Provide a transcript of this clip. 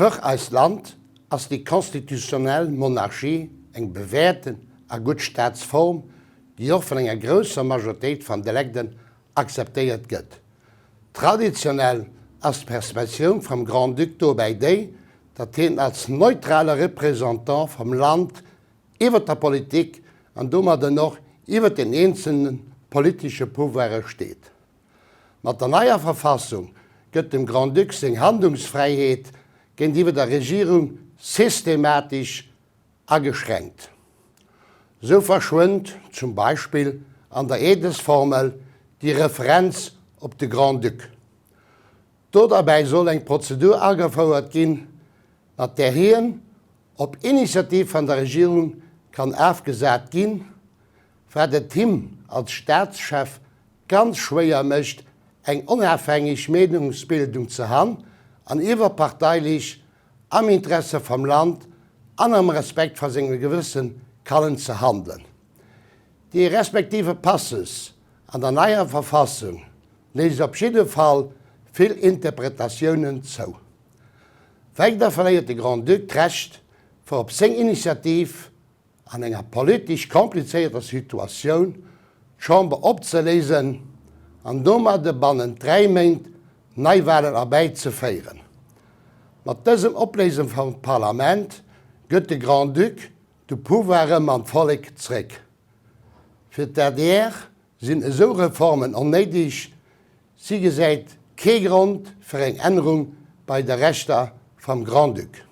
Fër eist Land ass déi constitutionnel Monarchie eng bewäerten a gutt Staatsform, déi och vun enger grousser Majoritéit van de Legden akzeptéiert gëtt. Traditionell ass d'Perspetioun vam Grand-Duc dobäi déi, datt hien als neutrale Représentant vam Land iwwer der Politik an domadden och iwwer den eenzelne politesche Pouvoire steet. Mat der neier Verfassung gëtt dem Grand-Duc seng Handlungsfräiheet géintiwwer der Regierung systematesch ageschränkt. Sou verschwënnt zum Beispill an der Eedesformel déi Referenz op de Grand-Duc. Do derbäi soll eng Prozedur agefouert ginn, mat där hien op Initiativ van der Regierung kann afgesat ginn, wat et him als Staatschef ganz schwéier mécht, eng onafhängeg Meenungsbildung ze han an iwwerparteilich am Interesse vam Land an am Respekt va sengem Gewëssen kallen ze handelen. Dee respektive Passus an der neier Verfassung léisst op jidde Fall vill Interpretatiounen zou. Weider verléiert de Grand-Duc d'Recht, fir op seng Initiativ an enger politesch komplizéierter Situatioun d'Chamber opzeléisen an domadde bannent 3 Méint Neiwalen erbäizeféieren. Mat dësem Opléise vum Parlament gëtt de Grand-Duc de Pouvoir erëm an d'Vollek zréck. Fir d'ADR sinn esou Reformen onnéideg, si gesäit kee Grond fir eng Ännerung bei de Rechter vam Grand-Duc.